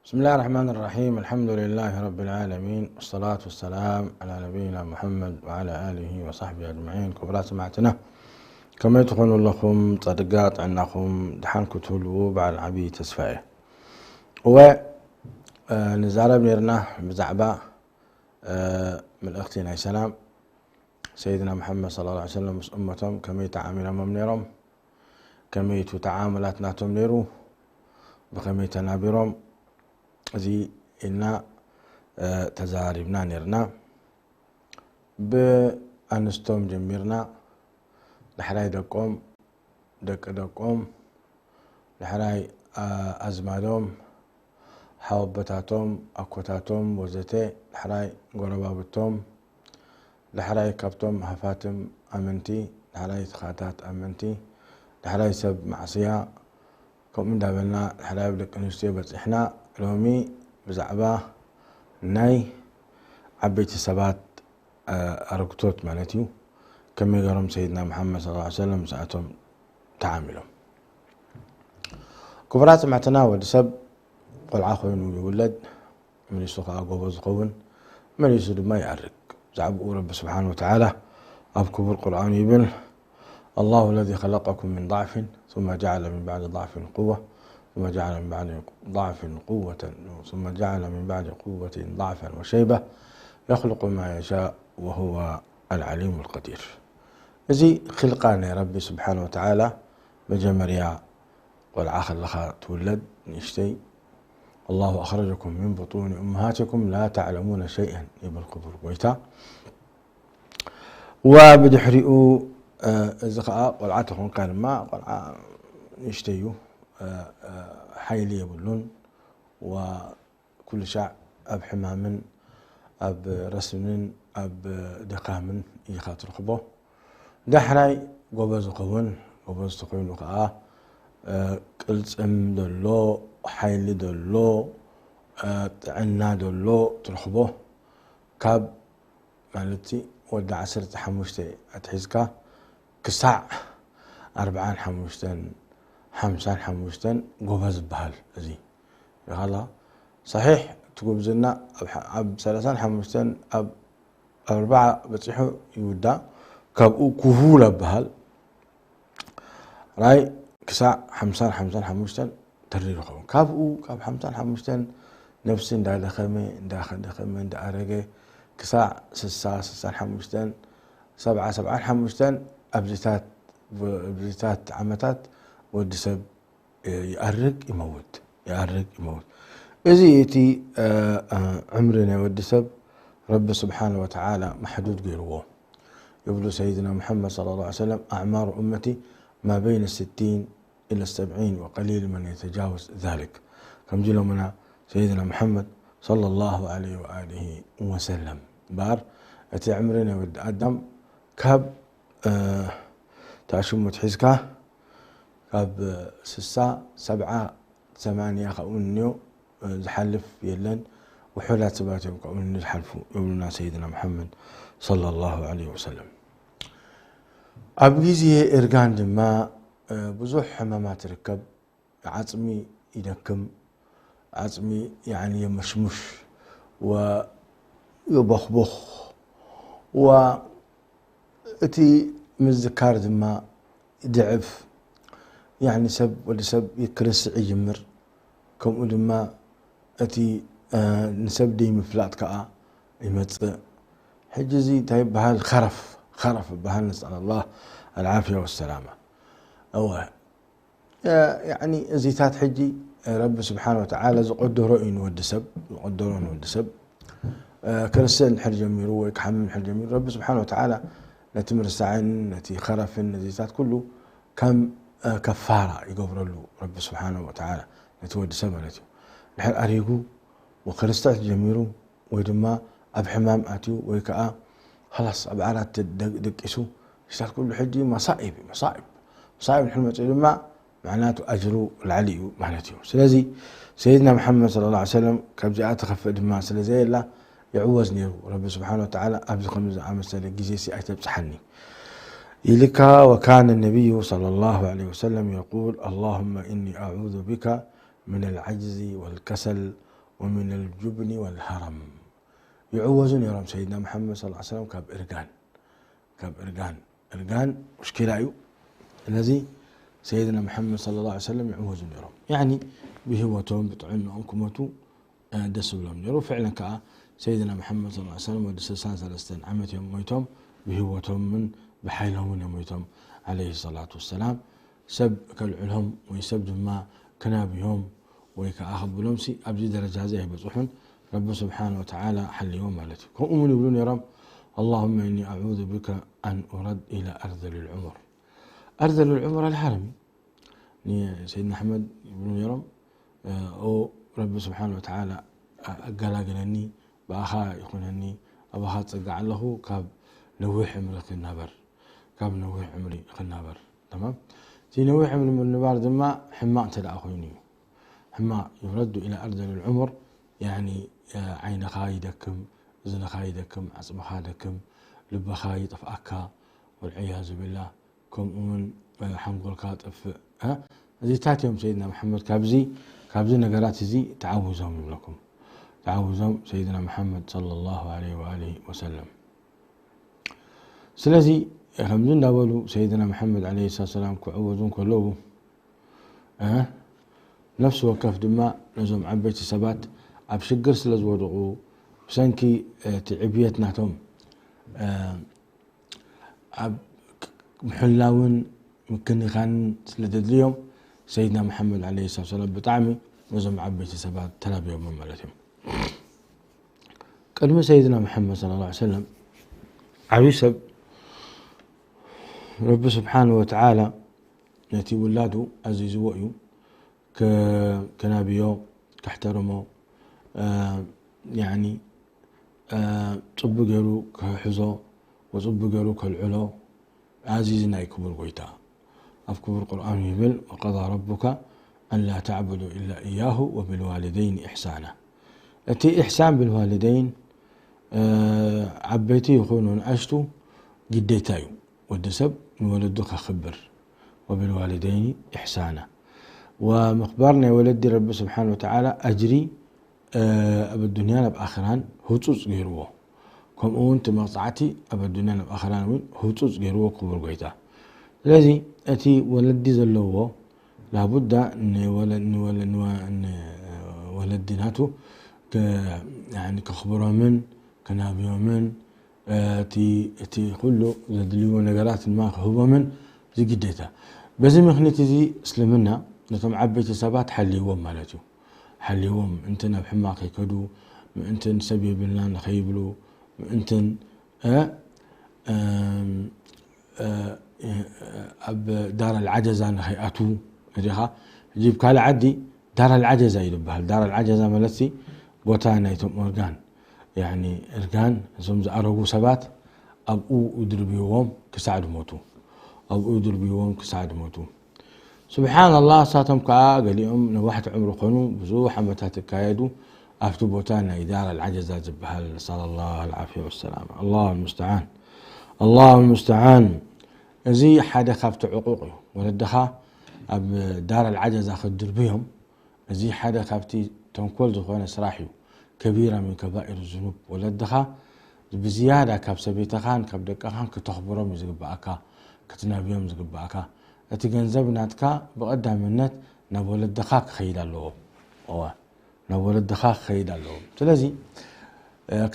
بسم الله الرحمن الرحيم. الحمد لله رب العالمين، والصلاة والسلام على نبينا محمد وعلى آله وصحبه أجمعين. ክቡራት ሰማዕትና፣ ከመይ ትኾኑ ኣለኹም? ጸድጋ ጥዕናኹም፣ ድሓን ክትህልዉ በዓል ዓቢ ተስፋ እየ። እወ፣ እ፣ ንዛረብ ነይርና ብዛዕባ፣ እ፣ መልእኽቲ ናይ ሰላም። ሰይድና መሓመድ ሰለላሁ ዐለይሂ ወሰለም ምስ እመቶም ከመይ ተዓሚሎሞም ነይሮም? ከመይ እቲ ተዓምላት ናቶም ነይሩ? ብኸመይ ተናቢሮም? እዚ ኢልና፣ እ፣ ተዛሪብና ነይርና። ብኣንስቶም ጀሚርና፣ ዳሕራይ ደቆም፣ ደቂ ደቆም፣ ዳሕራይ፣ ኣ-፣ ኣዝማዶም፣ ሓወቦታቶም፣ ኣኮታቶም ወዘተ፣ ዳሕራይ ጎረባብቶም፣ ዳሕራይ ካብቶም ሃፋትም ኣመንቲ፣ ዳሕራይ ትኻታት ኣመንቲ፣ ዳሕራይ ሰብ ማዕስያ፣ ከምኡ እንዳበልና ዳሕራይ ኣብ ደቂ ኣንስትዮ በጺሕና። ሎሚ ብዛዕባ ናይ ዓበይቲ ሰባት፣ ኣ-፣ ኣረግቶት ማለት እዩ፣ ከመይ ገይሮም ሰይድና መሓመድ ሰለላሁ ዐለይሂ ወሰለም ምስኣቶም ተዓሚሎም። ክቡራት ሰማዕትና፣ ወዲ ሰብ ቆልዓ ኮይኑ ይውለድ፣ መሊሱ ኸዓ ጎቦ ዝኸውን፣ መሊሱ ድማ ይኣርግ። ብዛዕባኡ ረቢ ስብሓን ወተዓላ ኣብ ክቡር ቁርኣኑ ይብል፣ الله الذي خلقكم من ضعف ثم جعل من بعد ضعف قوة ثم جعل من بعد ضعف قوة ثم جعل من بعد قوة ضعفا وشيبة يخلق ما يشاء وهو العليم القدير። እዚ ኽልቃ ናይ ረቢ ስብሓን ወተዓላ፣ መጀመርያ ቆልዓ ከለኻ ትውለድ ንእሽተይ፣ الله أخرجكم من بطون أمهاتكم لا تعلمون شيئا ይብል ክቡር ጎይታ። ወብድሕሪኡ፣ እ፣ እዚ ኸዓ ቆልዓ ተኾንካ ድማ፣ ቆልዓ ንእሽተይ እዩ፣ እ፣ እ፣ ሓይሊ የብሉን። ወኩሉ ሻዕ ኣብ ሕማምን ኣብ ረስንን ኣብ ድኻምን ኢኻ ትረኽቦ። ዳሕራይ ጎበዝ ይኸውን። ጎበዝ ተኾይኑ ኸዓ፣ እ፣ ቅልጽም ዘሎ፣ ሓይሊ ዘሎ፣ እ፣ ጥዕና ዘሎ ትረኽቦ። ካብ ማለት ወዲ ዓሰርተ ሓሙሽተ ኣትሒዝካ ክሳዕ ኣርብዓን ሓሙሽተን፣ ሓምሳን ሓሙሽተን ጎበዝ ይበሃል። እዚ ይኻላ፣ ሰሒሕ እቲ ጉብዝና ኣብ ሓ-፣ ኣብ ሰላሳን ሓሙሽተን፣ ኣብ ኣርብዓ በጺሑ ይውዳእ። ካብኡ ክሁል ይበሃል። ራይ ክሳዕ ሓምሳን ሓምሳን ሓሙሽተን ተሪር ይኸውን። ካብኡ፣ ካብ ሓምሳን ሓሙሽተን ነብሲ እንዳደኸመ፣ እንዳደኸመ፣ እንዳኣረገ፣ ክሳዕ ስሳ፣ ስሳን ሓሙሽተን፣ ሰብዓ፣ ሰብዓን ሓሙሽተን ኣብዚታት፣ ኣብዚታት ዓመታት ወዲ ሰብ ይኣርግ፣ ይመውት፣ ይኣርግ፣ ይመውት። እዚ እቲ፣ እ፣ እ፣ ዕምሪ ናይ ወዲ ሰብ ረቢ ስብሓነ ወተዓላ ማሕዱድ ገይርዎ። ይብሉ ሰይድና ሙሐመድ ሰለላሁ ዐለይሂ ወሰለም፣ أعمار أمتي ما بين الستين إلى السبعين وقليل من يتجاوز ذلك። ከምዚ ኢሎምና ሰይድና ሙሐመድ ሰለላሁ ዐለይሂ ወኣሊሂ ወሰለም። እምበኣር እቲ ዕምሪ ናይ ወዲ ኣዳም ካብ፣ እ፣ ተኣሽሙት ሒዝካ ካብ ስሳ፣ ሰብዓ፣ ሰማንያ ካብኡ እንዮ፣ እ፣ ዝሓልፍ የለን። ውሑዳት ሰባት እዮም ካብኡ እንዮ ዝሓልፉ ይብሉና ሰይድና ሙሐመድ ሰለላሁ ዐለይሂ ወሰለም። ኣብ ግዜ እርጋን ድማ፣ እ፣ ብዙሕ ሕማማት ይርከብ። ዓጽሚ ይደክም፣ ዓጽሚ ያዕኒ የመሽሙሽ ወየቦኽቦኽ፣ ወ-፣ እቲ ምዝካር ድማ ይድዕፍ። ያዕኒ ሰብ፣ ወዲ ሰብ ክርስዕ ይጅምር። ከምኡ ድማ እቲ፣ እ፣ ንሰብ ደይምፍላጥ ከኣ ይመጽእ። ሕጂ እዚ እንታይ ይበሃል? ኸረፍ፣ ኸረፍ ይበሃል። ነስኣል ኣላህ ኣልዓፍያ ወሰላማ። እወ። እ፣ ያዕኒ እዚታት ሕጂ ረቢ ስብሓነ ወተዓላ ዝቐደሮ እዩ ንወዲ ሰብ፣ ዝቐደሮ ንወዲ ሰብ። እ፣ ክርስዕ እንድሕር ጀሚሩ ወይ ክሓምም እንድሕር ጀሚሩ፣ ረቢ ስብሓነ ወተዓላ ነቲ ምርሳዕን ነቲ ኸረፍን ነዚታት ኩሉ ከም፣ እ፣ ከፋራ ይገብረሉ ረቢ ስብሓነ ወተዓላ ነቲ ወዲ ሰብ ማለት እዩ። እንድሕር ኣሪጉ ወክርስትዕ ጀሚሩ ወይ ድማ ኣብ ሕማም ኣትዩ ወይ ከዓ ኸላስ ኣብ ዓራት ደ-፣ ደቂሱ፣ እዚታት ኩሉ ሕጂ መሳኢብ እዩ፣ መሳኢብ። መሳኢብ እንድሕር መፂኡ ድማ፣ መዕናቱ ኣጅሩ ላዕሊ እዩ ማለት እዩ። ስለዚ ሰይድና መሓመድ ሰለላሁ ዐለይሂ ወሰለም ካብዚኣ ትኸፍእ ድማ ስለ ዘየላ፣ ይዕወዝ ነይሩ። ረቢ ስብሓነ ወተዓላ ኣብዚ ከምዚ ዝኣመሰለ ግዜ ሲ ኣይተብፅሓኒ ኢልካ። وكان النبي صلى الله عليه وسلم يقول: اللهم إني أعوذ بك من العجز والكسل ومن الجبن والهرم. ይዕወዙ ነይሮም ሰይድና መሓመድ صلى الله عليه وسلم ካብ እርጋን፣ ካብ እርጋን። እርጋን ሙሽኪላ እዩ። ስለዚ ሰይድና መሓመድ صلى الله عليه وسلم ይዕወዙ ነይሮም። ያኒ ብህይወቶም ብጥዕናኦም ክሞቱ ደስ ብሎም ነይሩ። ፍዕለን ከዓ ሰይድና መሓመድ صلى الله عليه وسلم ወዲ ስሳን ሰለስተን ዓመት እዮም ሞይቶም። ብህይወቶምን ብሓይሎምን እዮም ሞይቶም عليه الصلاة والسلام። ሰብ ከልዕሎም ወይ ሰብ ድማ ክናብዮም ወይ ከዓ ከብሎም ሲ ኣብዚ ደረጃ እዚ ኣይበፅሑን። ረቢ ስብሓን ወተዓላ ሓልዮም ማለት እዩ። ከምኡ እውን ይብሉ ነይሮም اللهم إني أعوذ بك أن أرد إلى أرذل العمر. أرذل العمر الهرم ንሰይድና ኣሕመድ ይብሉ ነይሮም ኦ ረቢ ስብሓን ወተዓላ ኣገላግለኒ ብኣኻ ይኹነኒ ኣባኻ ፀጋዕ ኣለኹ ካብ ነዊሕ ዕምሪ ክናበር ካብ ነዊሕ ዕምሪ ክናበር ተማም እቲ ነዊሕ ዕምሪ ምንባር ድማ ሕማቕ እንተ ደኣ ኮይኑ እዩ ሕማቕ يرد إلى أرذل العمر يعني ዓይንኻ ይደክም እዝንኻ ይደክም ዓፅምኻ ደክም ልብኻ ይጠፍኣካ والعياذ بالله ከምኡ እውን ሓንጎልካ ጠፍእ እዚታት እዮም ሰይድና መሓመድ ካብዚ ካብዚ ነገራት እዚ ተዓውዞም ይብለኩም ተዓውዞም ሰይድና መሓመድ صلى الله عليه وآله وسلم ስለዚ ከምዚ እንዳበሉ ሰይድና መሓመድ عليه الصلاة والسلام ክዕወዙ ከለዉ ነፍሲ ወከፍ ድማ ነዞም ዓበይቲ ሰባት ኣብ ሽግር ስለ ዝወደቑ ብሰንኪ እቲ ዕብየት ናቶም ኣብ ምሕላውን ምክንኻንን ስለ ዘድልዮም ሰይድና መሓመድ عليه الصلاة والسلام ብጣዕሚ ነዞም ዓበይቲ ሰባት ተላብዮሞም ማለት እዮም። ቅድሚ ሰይድና መሓመድ صلى الله عليه وسلم ዓብዪ ሰብ ረቢ ስብሓን ወተዓላ ነቲ ውላዱ ኣዚዝዎ እዩ ከናብዮ ከሕተርሞ ጽቡ ገይሩ ክሕዞ ወጽቡ ገይሩ ከልዕሎ ኣዚዝ ናይ ክቡር ጎይታ ኣብ ክቡር ቁርኣኑ ይብል وقضى ربك ألا تعبدوا إلا إياه وبالوالدين إحسانا እቲ إحسان بالوالدين ዓበይቲ ይኹኑ ንኣሽቱ ግዴታ እዩ ወዲ ሰብ ንወለዱ ከኽብር وبالوالدين إحسانا وምኽባር ናይ ወለዲ ረቢ ስብሓን ወተዓላ ኣጅሪ ኣብ ኣዱንያን ኣብ ኣኽራን ህፁፅ ገይርዎ ከምኡ እውን እቲ መቕፃዕቲ ኣብ ኣዱንያን ኣብ ኣኽራን እውን ህፁፅ ገይርዎ ክቡር ጎይታ ስለዚ እቲ ወለዲ ዘለዎ ላቡዳ ንወለዲ ናቱ ከኽብሮምን ከናብዮምን እቲ ኩሉ ዘድልይዎ ነገራት ድማ ክህቦምን ዝግዴታ በዚ ምክንያት እዚ እስልምና ነቶም ዓበይቲ ሰባት ሓልይዎም ማለት እዩ ሓልይዎም ምእንቲ ናብ ሕማቕ ከይከዱ ምእንትን ሰብ የብልና ንኸይብሉ ምእንትን ኣብ ዳር ኣልዓጀዛ ንኸይኣትዉ ሪኻ ሕጂ ካልእ ዓዲ ዳር ኣልዓጀዛ እዩ ዝበሃል ዳር ኣልዓጀዛ ማለት ቦታ ናይቶም ኦርጋን ያኒ እርጋን እዞም ዝኣረጉ ሰባት ኣብኡ ይድርብይዎም ክሳዕ ድሞቱ ኣብኡ ይድርብይዎም ክሳዕ ድሞቱ ስብሓን ኣላህ እሳቶም ከዓ ገሊኦም ነዋሕቲ ዕምሪ ኮኑ ብዙሕ ዓመታት ይካየዱ ኣብቲ ቦታ ናይ ዳር ኣልዓጀዛ ዝበሃል ነስኣል ኣላህ ኣልዓፍያ ወሰላማ ኣላሁ ልሙስተዓን ኣላሁ ልሙስተዓን እዚ ሓደ ካብቲ ዕቁቕ እዩ ወለድኻ ኣብ ዳር ኣልዓጀዛ ክትድርብዮም እዚ ሓደ ካብቲ ተንኮል ዝኾነ ስራሕ እዩ ከቢራ ምን ከባኢር ዝኑብ ወለድኻ ብዝያዳ ካብ ሰበይትኻን ካብ ደቅኻን ክተኽብሮም እዩ ዝግብኣካ ክትናብዮም ዝግብኣካ እቲ ገንዘብ ናትካ ብቐዳምነት ናብ ወለድኻ ክኸይድ ኣለዎ እወ ናብ ወለድኻ ክኸይድ ኣለዎ ስለዚ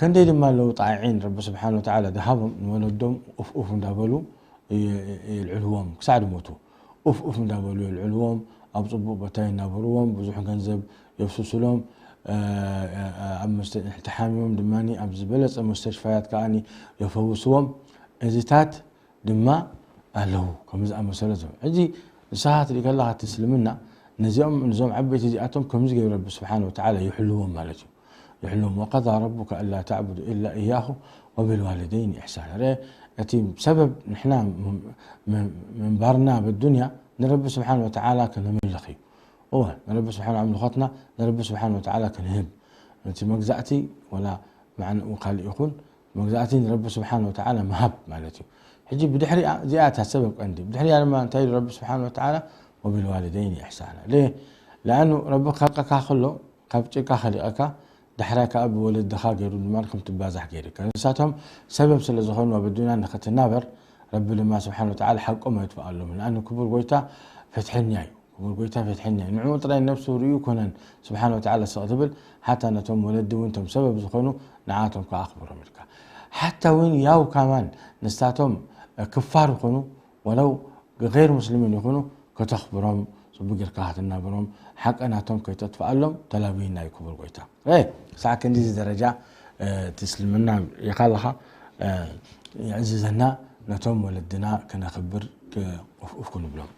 ከንደይ ድማ ኣለዉ ጣዒዒን ረቢ ስብሓን ወተዓላ ዝሃቦም ንወለዶም ኡፍ ኡፍ እንዳበሉ የልዕልዎም ክሳዕ ድሞቱ ኡፍ ኡፍ እንዳበሉ የልዕልዎም ኣብ ፅቡቅ ቦታ የናብርዎም ብዙሕ ገንዘብ የፍስሱሎም ኣብ ተሓሚሞም ድማ ኣብ ዝበለፀ መስተሽፋያት ከዓ የፈውስዎም እዚታት ድማ ኣለዉ ከም ዝኣመሰለ ዞም ሕጂ ንስኻ ትርኢ ከለኻ እቲ እስልምና ነዚኦም ነዞም ዓበይቲ እዚኣቶም ከምዚ ገይሩ ረቢ ስብሓን ወተዓላ ይሕልዎም ማለት እዩ ይሕልዎም وقضى ربك ألا تعبدوا إلا إياه وبالوالدين إحسانا ረ እቲ ሰበብ ንሕና ምንባርና ኣብ ኣዱንያ ንረቢ ስብሓን ወተዓላ ከነምልኽ እዩ እወ ንረቢ ስብሓን ኣምልኾትና ንረቢ ስብሓን ወተዓላ ክንህብ ነቲ መግዛእቲ ወላ መዓንኡ ካልእ ይኹን መግዛእቲ ንረቢ ስብሓን ወተዓላ ምሃብ ማለት እዩ ሕጂ ብድሕሪኣ እዚኣ እታ ሰበብ ቀንዲ ብድሕሪኣ ድማ እንታይ ኢሉ ረቢ ስብሓን ወተዓላ وبالوالدين إحسانا ለ ለኣኑ ረቢ ክኸልቀካ ከሎ ካብ ጭቃ ኸሊቐካ፣ ዳሕራይ ከኣ ብወለድኻ ገይሩ ድማ ከም ትባዛሕ ገይሩካ። ንሳቶም ሰበብ ስለ ዝኾኑ ኣብ ኣዱንያ ንኽትናበር፣ ረቢ ድማ ስብሓነ ወተዓላ ሓቆም ኣይጥፍኣሎም። ንኣነ ክቡር ጎይታ ፍትሐኛ እዩ፣ ክቡር ጎይታ ፍትሐኛ እዩ። ንዕኡ ጥራይ ነብሱ ርእዩ ኮነን ስብሓነ ወተዓላ ስቕ ትብል፣ ሓታ ነቶም ወለዲ እውን እቶም ሰበብ ዝኾኑ ንዓቶም ከኣ ኣኽብሮም ኢልካ። ሓታ እውን ያው ካማን ንሳቶም ክፋር ይኹኑ፣ ወለው ገይር ሙስሊሚን ይኹኑ፣ ከተኽብሮም፣ ጽቡቕ ጌርካ ክትናበሮም፣ ሓቂ ናቶም ከይተጥፍኣሎም ተላብይና እዩ ክቡር ጎይታ። እ፣ ክሳዕ ክንዲዚ ደረጃ፣ እ፣ እቲ እስልምና ሪኢኻ ኣለኻ፣ እ፣ የዕዝዘና፣ ነቶም ወለድና ክነኽብር፣ ክ-፣ ኡፍ፣ ኡፍ ክንብሎም።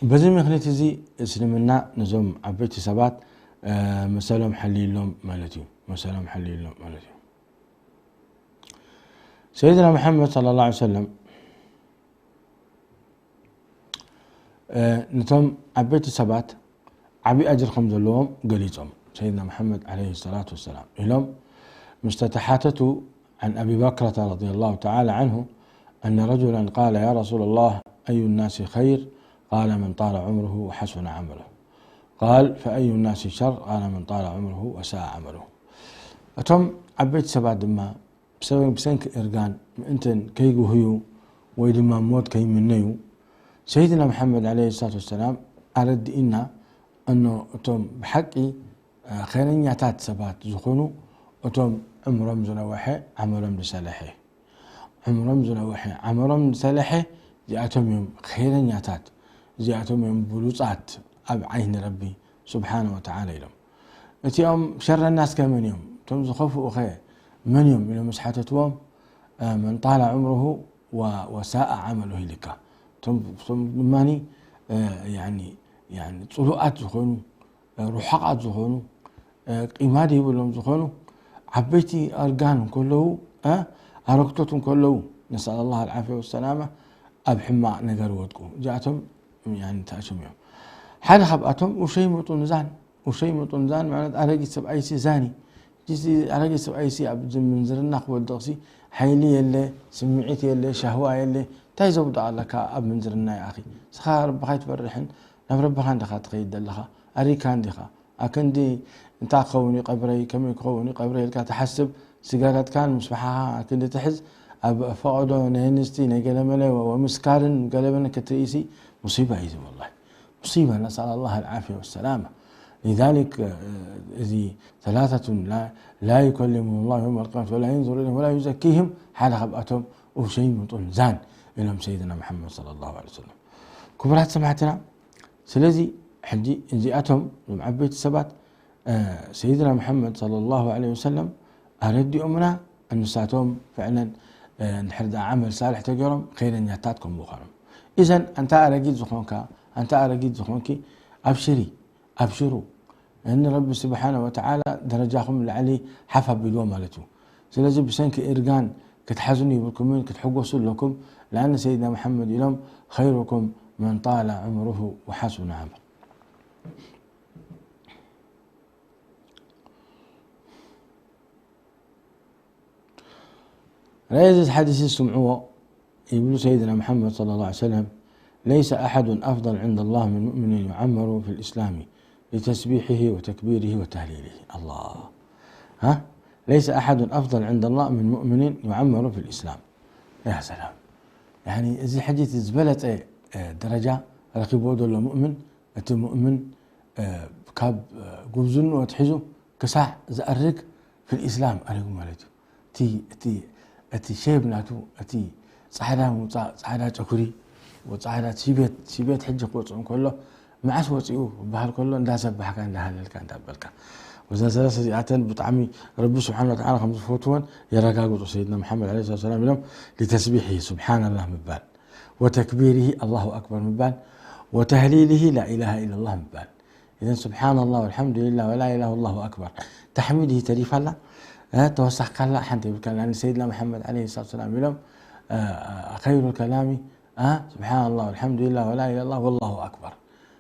በዚ ምኽንያት እዚ እስልምና ነዞም ዓበይቲ ሰባት፣ እ፣ መሰሎም ሓልዩሎም ማለት እዩ። መሰሎም ሓልዩሎም ማለት እዩ። ሰይድና መሓመድ ሰለላሁ ዐለይሂ ወሰለም፣ እ፣ ነቶም ዓበይቲ ሰባት ዓቢ ኣጅር ከም ዘለዎም ገሊጾም። ሰይድና መሓመድ ዐለይሂ ሰላቱ ወሰላም ኢሎም፣ ምስ ተተሓተቱ፣ عن أبي بكرة رضي الله تعالى عنه أن رجلا قال: يا رسول الله، أي الناس خير؟ قال: من طال عمره وحسن عمله. قال: فأي الناس شر؟ قال: من طال عمره وساء عمله. እቶም ዓበይቲ ሰባት ድማ ብሰበ-፣ ብሰንኪ እርጋን ምእንተን ከይጉህዩ ወይ ድማ ሞት ከይምነዩ፣ ሰይድና መሓመድ ዐለይሂ ሰላቱ ወሰላም ኣረድእና እኖ እቶም ብሓቂ፣ እ፣ ኸይረኛታት ሰባት ዝኾኑ እቶም ዕምሮም ዝነውሐ፣ ዓመሎም ዝሰለሐ። ዕምሮም ዝነውሐ፣ ዓመሎም ዝሰለሐ፣ እዚኣቶም እዮም ኸይረኛታት፣ እዚኣቶም እዮም ብሉጻት ኣብ ዓይኒ ረቢ ስብሓነ ወተዓላ ኢሎም። እቲኦም ሸረናስ ከ መን እዮም? እቶም ዝኸፍኡ ኸ መን እዮም? ኢሎም ምስ ሓተትዎም፣ እ፣ መን ጣለ ዑምሩሁ ወ-፣ ወሳአ ዓመሉሁ ኢልካ። እቶም፣ እቶም ድማኒ፣ እ፣ ያኒ፣ ያኒ ጽሉኣት ዝኾኑ፣ እ፣ ርሑቓት ዝኾኑ፣ እ፣ ቂማ ዘይብሎም ዝኾኑ፣ ዓበይቲ ኣርጋን እንከለዉ፣ እ፣ ኣረግቶት እንከለዉ፣ ነስኣል ኣላህ ኣልዓፍያ ወሰላማ፣ ኣብ ሕማቕ ነገር ወድቁ። እዚኣቶም፣ ያኒ፣ ተኣትዮም እዮም። ሓደ ካብኣቶም ኡሸይምጡ ንዛን፣ ኡሸይምጡ ንዛን ማለት ኣረጊት ሰብኣይሲ ዛኒ። እዚ ኣረጊት ሰብኣይሲ ኣብ ምንዝርና ክወድቕሲ፣ ሓይሊ የለ፣ ስምዒት የለ፣ ሻህዋ የለ። እንታይ ዘውድቕ ኣለካ ኣብ ምንዝርና ይኣኺ? ንስኻ ረብኻ ኣይትፈርሕን፣ ናብ ረብኻ እንዲኻ ትኸይድ ዘለኻ፣ ኣሪካ እንዲኻ። ኣክንዲ እንታይ ክኸውን እዩ ቀብረይ፣ ከመይ ክኸውን እዩ ቀብረይ ኢልካ ትሓስብ፣ ሲጋራትካን ምስባሕኻ ኣክንዲ ትሕዝ፣ ኣብ ፈቐዶ ናይ ኣንስቲ ናይ ገለመለ ወ-፣ ወምስካርን ገለመለን ክትርእሲ ሙሲባ እዩ እዚ ወላሂ። ሙሲባ፣ ነስኣል ኣላህ ኣልዓፍያ ወሰላማ። ሊዛሊክ፣ እ፣ እዚ ሰላሰቱን ላ፣ ላ ዩከሊሙሁም ላሁ የውመል ቂያመት ወላ የንዙሩ ኢለይሂም ወላ ዩዘኪሂም፣ ሓደ ካብኣቶም ኡሸይምጡን ዛን ኢሎም ሰይድና መሓመድ ሰለላሁ ዐለይሂ ወሰለም። ክቡራት ሰማዕትና፣ ስለዚ ሕጂ እዚኣቶም እዞም ዓበይቲ ሰባት፣ እ፣ ሰይድና መሓመድ ሰለላሁ ዐለይሂ ወሰለም ኣረዲኦምና፣ ንሳቶም ፍዕለን፣ እ፣ እንድሕር ደኣ ዓመል ሳልሕ ተገይሮም ኸይረኛታት ከም ምዃኖም። ኢዘን ኣንታ ኣረጊት ዝኾንካ፣ ኣንታ ኣረጊት ዝኾንኪ፣ ኣብሽሪ፣ ኣብሽሩ። እኒ ረቢ ስብሓነ ወተዓላ ደረጃኹም ላዕሊ ሓፍ ኣቢልዎ ማለት እዩ። ስለዚ ብሰንኪ እርጋን ክትሓዝኑ ይብልኩምን ክትሕጎሱ ኣለኩም። ለኣነ ሰይድና መሓመድ ኢሎም፣ ኸይሩኩም መን ጣለ ዑምሩሁ ወሓሱነ ዓመል። ረኣይ እዚ ሓዲስ ስምዕዎ ይብሉ ሰይድና መሓመድ ሰለላሁ ዐለይሂ ወሰለም፣ ليس أحد أفضل عند الله من مؤمن يعمر في الإسلام لتسبيحه وتكبيره وتهليله. الله. ها؟ ليس أحد أفضل عند الله من مؤمن يعمر في الإسلام. يا سلام. يعني እዚ ሕጂ እቲ ዝበለጸ፣ እ፣ ደረጃ ረኺብዎ ዘሎ ሙእምን፣ እቲ ሙእምን፣ እ፣ ካብ፣ እ፣ ጉብዝንኡ ኣትሒዙ ክሳዕ ዝኣርግ ፊል ኢስላም ኣሪጉ ማለት እዩ። እቲ፣ እቲ፣ እቲ ሼብ ናቱ፣ እቲ ጻዕዳ ምውጻእ፣ ጻዕዳ ጨጉሪ፣ ጻዕዳ ሲቤት፣ ሲቤት ሕጂ ክወጽእ እንከሎ፣ መዓስ ወጺኡ ክበሃል ከሎ፣ እንዳሰባሕካ፣ እንዳሃለልካ፣ እንዳበልካ። ወዘን ሰለስተ እዚኣተን ብጣዕሚ ረቢ ስብሓነ ወተዓላ ከም ዝፈትወን የረጋግጹ። ሰይድና መሓመድ ዓለይሂ ሰላቱ ወሰላም ኢሎም፣ ሊተስቢሒ ስብሓነላህ ምባል፣ ወተክቢሪሂ ኣላሁ ኣክበር ምባል፣ ወተህሊሊሂ ላኢላሃ ኢለላህ ምባል። ኢዘን ስብሓነላህ ወልሓምዱሊላህ ወላ ኢላሃ ወላሁ ኣክበር። ታሕሚድ እዩ ተሪፋ ኣላ፣ እ፣ ተወሳኽካ ኣላ፣ ሓንቲ የብልካን። ንሰይድና መሓመድ ዓለይሂ ሰላቱ ወሰላም ኢሎም፣ እ፣ እ፣ ኸይሩል ከላሚ፣ እ፣ ስብሓነላህ ወልሓምዱሊላህ ወላ ኢላሃ ኢለላህ ወላሁ ኣክበር።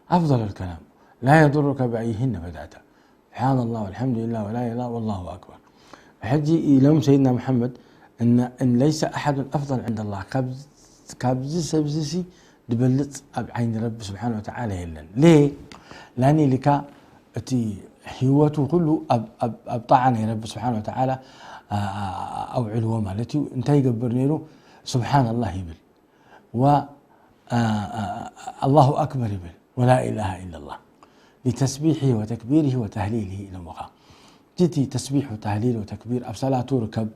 ኣፍደሉል ከላም። ላ የዱሩከ ብኣይሂነ በደእተ። ስብሓነላህ ወልሓምዱሊላህ ወላ ኢላሃ ኢለላህ ወላሁ ኣክበር። ሕጂ ኢሎም ሰይድና መሓመድ፣ እነ፣ እን ለይሰ ኣሓዱን ኣፍደል ዕንደላህ፣ ካብ፣ ካብዚ ሰብዚ ሲ ድበልጽ ኣብ ዓይኒ ረቢ ስብሓነ ወተዓላ የለን። ሌ? ላኒ ኢልካ እቲ ህይወቱ ኩሉ ኣብ ጣዓ ናይ ረቢ ስብሓን ወተዓላ ኣውዕልዎ ማለት እዩ። እንታይ ይገብር ነይሩ? ስብሓን ኣላህ ይብል፣ ኣላሁ ኣክበር ይብል፣ ወላ ኢላሃ ኢላ ላህ ሊተስቢሒ ወተክቢርሂ ወተህሊልሂ ኢሎምኻ። እቲ ተስቢሕ ወተህሊል ወተክቢር ኣብ ሰላቱ ርከብ፣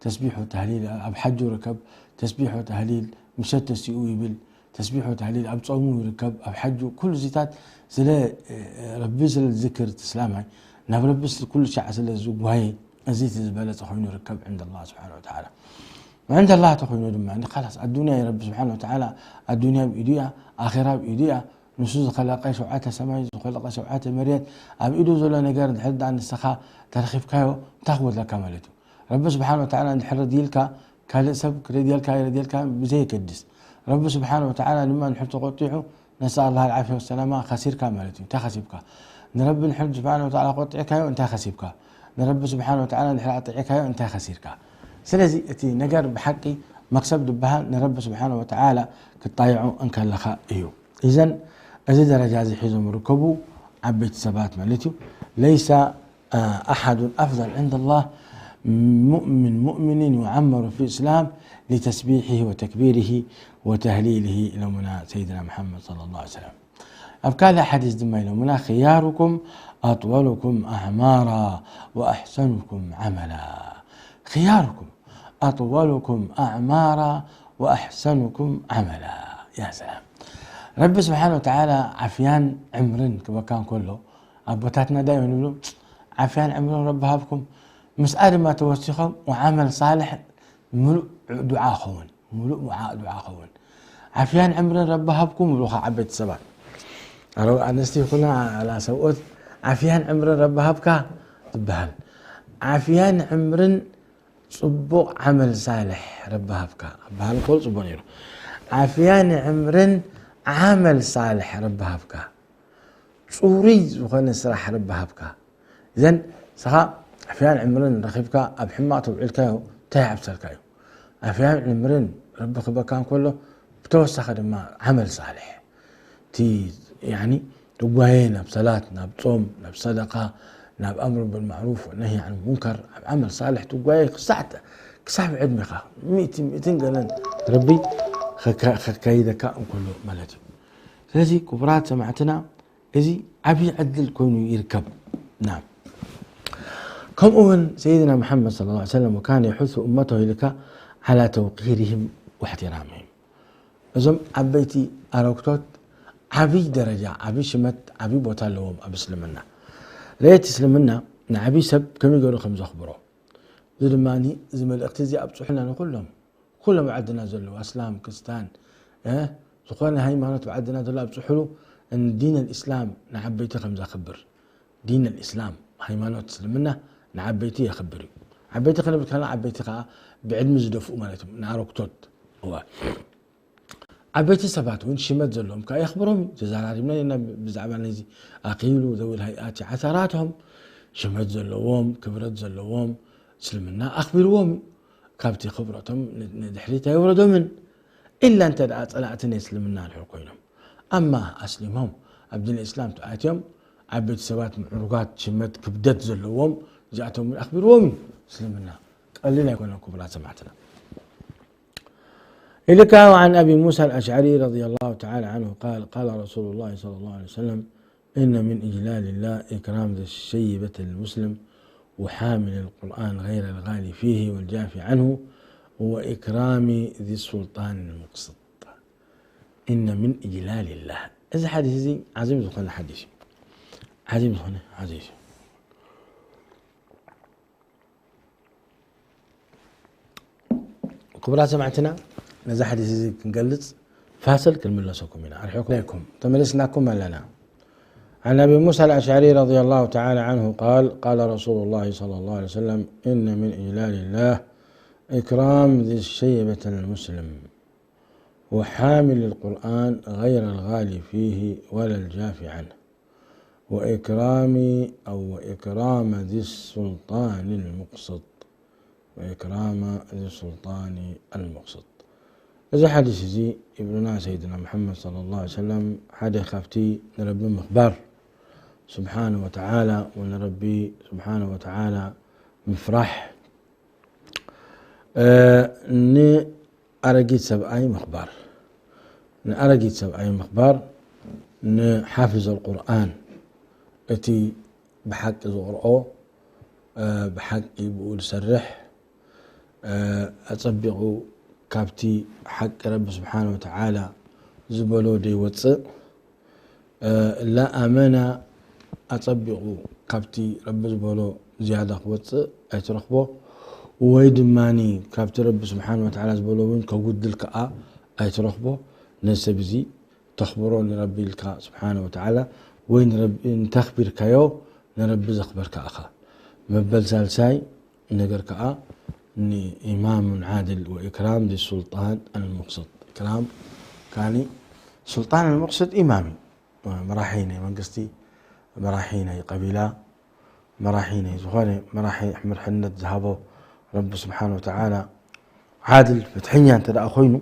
ተስቢሕ ወተህሊል ኣብ ሓጁ ርከብ፣ ተስቢሕ ወተህሊል ምሸት ተሲኡ ይብል፣ ተስቢሕ ወተህሊል ኣብ ጾሙ ይርከብ፣ ኣብ ሓጁ፣ ኩሉ እዚታት ስለ ረቢ ስለ ዝዝክር እቲ እስላማይ ናብ ረቢ ኩሉ ሻዕ ስለ ዝጓየ እዚ እቲ ዝበለጸ ኮይኑ ይርከብ ዕንደ ኣላህ ስብሓን ወተዓላ። ዕንደ ኣላህ ተኮይኑ ድማ ኻላስ ኣዱንያ ረቢ ስብሓን ወተዓላ ኣዱንያ ኣብ ኢዱ እያ፣ ኣኼራ ኣብ ኢዱ እያ። ንሱ ዝኸለቀ ሸውዓተ ሰማይ ዝኸለቀ ሸውዓተ መሬት ኣብ ኢዱ ዘሎ ነገር ድሕር ዳ ንስኻ ተረኺብካዮ እንታይ ክወድለካ ማለት እዩ? ረቢ ስብሓን ወተዓላ እንድሕር ረድይልካ ካልእ ሰብ ክረድየልካ ኣይረድየልካ ብዘየገድስ ረቢ ስብሓን ወተዓላ ድማ እንድሕር ተቆጢዑ ነስኣል ላህ ልዓፊያ ወሰላማ ከሲርካ ማለት እዩ። እንታይ ከሲብካ? ንረቢ እንድሕር ስብሓን ወተዓላ ቆጢዕካዮ እንታይ ከሲብካ? ንረቢ ስብሓን ወተዓላ እንድሕር ኣጥዒካዮ እንታይ ከሲርካ? ስለዚ እቲ ነገር ብሓቂ መክሰብ ዝበሃል ንረቢ ስብሓን ወተዓላ ክጣይዖ እንከለኻ እዩ። ኢዘን እዚ ደረጃ እዚ ሒዞም ርከቡ ዓበይቲ ሰባት ማለት እዩ። ለይሰ ኣሓዱን ኣፍضል ዕንደ ላህ ሙእምን ሙእሚኒን ዩዓመሩ ፊ እስላም ሊተስቢሕሂ ወተክቢርሂ ወተህሊልሂ ኢሎምና ሰይድና መሓመድ ሰለላሁ ዐለይሂ ወሰለም። ኣብ ካልእ ሓዲስ ድማ ኢሎምና ኽያሩኩም ኣጥወሉኩም ኣዕማራ ወኣሕሰኑኩም ዓመላ። ኽያሩኩም ኣጥወሉኩም ኣዕማራ ወኣሕሰኑኩም ዓመላ። ያ ሰላም። ረቢ ስብሓን ወተዓላ ዓፍያን ዕምርን ክበካ እንከሎ ኣቦታትና ዳይመን ይብሉ ዓፍያን ዕምርን ረቢ ሃብኩም፣ ምስኣ ድማ ተወሲኾም ወዓመል ሳልሕ ምሉእ ዱዓ ኸውን፣ ምሉእ ዱዓ ኸውን። ዓፍያን ዕምርን ረቢ ሃብኩም ይብሉኻ ዓበይቲ ሰባት። ኣረ ኣንስቲ ይኹና ኣላ ሰብኦት ዓፍያን ዕምርን ረቢ ሃብካ ትበሃል። ዓፍያን ዕምርን ጽቡቕ ዓመል ሳልሕ ረቢ ሃብካ ክበሃል ከሎ ጽቡቕ ነይሩ። ዓፍያን ዕምርን ዓመል ሳልሕ ረቢ ሃብካ፣ ጽሩይ ዝኾነ ስራሕ ረቢ ሃብካ። እዘን ንስኻ ዓፍያን ዕምርን ረኺብካ ኣብ ሕማቕ ተውዒልካዮ እንታይ ይሓፍሰልካ እዩ? ዓፍያን ዕምርን ረቢ ክበካ እንከሎ ብተወሳኺ ድማ ዓመል ሳልሕ እቲ ያኒ ትጓየ ናብ ሰላት፣ ናብ ጾም፣ ናብ ሰደቃ፣ ናብ ኣምር ብልማዕሩፍ ወነሂ ዓን ሙንከር፣ ኣብ ዓመል ሳልሕ ትጓየ ክሳዕ ክሳብ ዕድሜኻ ሚእቲ ሚእትን ገለን ረቢ ከካ- ከካይደካ እንከሎ ማለት እዩ። ስለዚ ክቡራት ሰማዕትና እዚ ዓብዪ ዕድል ኮይኑ ይርከብ። ናም ከምኡ እውን ሰይድና መሓመድ صلى الله عليه وسلم وكان يحث أمته ኢልካ على توقيرهم واحترامهم። እዞም ዓበይቲ ኣረግቶት ዓብዪ ደረጃ፣ ዓብዪ ሽመት፣ ዓብዪ ቦታ ኣለዎም ኣብ እስልምና። ርየት እስልምና ንዓብዪ ሰብ ከመይ ገይሩ ከም ዘኽብሮ እዚ ድማ እዚ መልእኽቲ እዚ ኣብፅሑልና ንኩሎም ኩሎም ዓድና ዘለዉ ኣስላም ክርስታን እ ዝኾነ ሃይማኖት ብዓድና ዘሎ ኣብፅሑሉ ዲን ኣልእስላም ንዓበይቲ ከም ዘኽብር ዲን ኣልእስላም ሃይማኖት እስልምና ንዓበይቲ የኽብር እዩ። ዓበይቲ ክንብል ከለና ዓበይቲ ከዓ ብዕድሚ ዝደፍኡ ማለት እዮም ንኣረግቶት እዋ ዓበይቲ ሰባት እውን ሽመት ዘለዎም ከዓ የኽብሮም እዩ። ተዘራሪብና ኢና ብዛዕባ ነዚ ኣኺሉ ዘውል ሃይኣት ዓሰራቶም ሽመት ዘለዎም ክብረት ዘለዎም እስልምና ኣኽቢርዎም እዩ። ካብቲ ክብረቶም ንድሕሪት ኣይወረዶምን ኢላ እንተ ደኣ ጸላእቲ ናይ እስልምና ድሕር ኮይኖም ኣማ ኣስሊሞም ኣብ ዲን እስላም ተኣትዮም ዓበይቲ ሰባት ምዕሩጋት ሽመት ክብደት ዘለዎም እዚኣቶም እውን ኣኽቢርዎም እዩ። እስልምና ቀሊል ኣይኮነን ክቡራት ሰማዕትና። إلك عن أبي موسى الأشعري رضي الله تعالى عنه قال قال رسول الله صلى الله عليه وسلم إن من إجلال الله إكرام ذي الشيبة المسلم وحامل القرآن غير الغالي فيه والجافي عنه وإكرام ذي السلطان المقسط. إن من إجلال الله. እዚ ሓዲስ እዚ ዓዚም ዝኾነ ሓዲስ እዩ። ዓዚም ዝኾነ ሓዲስ እዩ። ክቡራት ሰማዕትና ነዚ ሓዲስ እዚ ክንገልጽ ፋስል ክንምለሰኩም ኢና። ኣርሒኩም ተመሊስናኩም ኣለና። عن أبي موسى الأشعري رضي الله تعالى عنه قال قال رسول الله صلى الله عليه وسلم إن من إجلال الله إكرام ذي الشيبة المسلم وحامل القرآن غير الغالي فيه ولا الجافي عنه وإكرام أو وإكرام ذي السلطان المقسط وإكرام ذي السلطان المقسط. እዚ ሓዲስ እዚ ይብሉና ሰይድና መሓመድ صلى الله عليه وسلم ሓደ ካብቲ ንረቢ ምኽባር ስብሓነ ወተዓላ፣ ንረቢ ስብሓነ ወተዓላ ምፍራሕ፣ እ፣ ንኣረጊት ሰብኣይ ምኽባር፣ ንኣረጊት ሰብኣይ ምኽባር፣ ንሓፊዝ ኣልቁርኣን፣ እቲ ብሓቂ ዝቕርኦ፣ እ፣ ብሓቂ ብኡ ዝሰርሕ፣ እ፣ ኣጸቢቑ ካብቲ ሓቂ ረቢ ስብሓነ ወተዓላ ዝበሎ ደይወጽእ፣ እ፣ ላ ኣመና ኣጸቢቑ ካብቲ ረቢ ዝበሎ ዝያዳ ክወጽእ ኣይትረኽቦ፣ ወይ ድማኒ ካብቲ ረቢ ስብሓነ ወተዓላ ዝበሎ እውን ከጉድል ከኣ ኣይትረኽቦ። ነዚ ሰብ እዚ ተኽብሮ ንረቢ ኢልካ ስብሓነ ወተዓላ፣ ወይ ንረቢ እንተኽቢርካዮ ንረቢ ዘኽበርካ ኢኻ። መበል ሳልሳይ ነገር ከኣ ንኢማም ዓድል ወኢክራም ذي السلطان المقسط። ኢክራም ካኒ ሱልጣን ኣልሙቅስጥ ኢማም እዩ። መራሒ ናይ መንግስቲ፣ መራሒ ናይ ቀቢላ፣ መራሒ ናይ ዝኾነ መራሒ መርሕነት ዝሃቦ ረቢ ስብሓነ ወተዓላ ዓድል ፍትሐኛ እንተ ደኣ ኮይኑ፣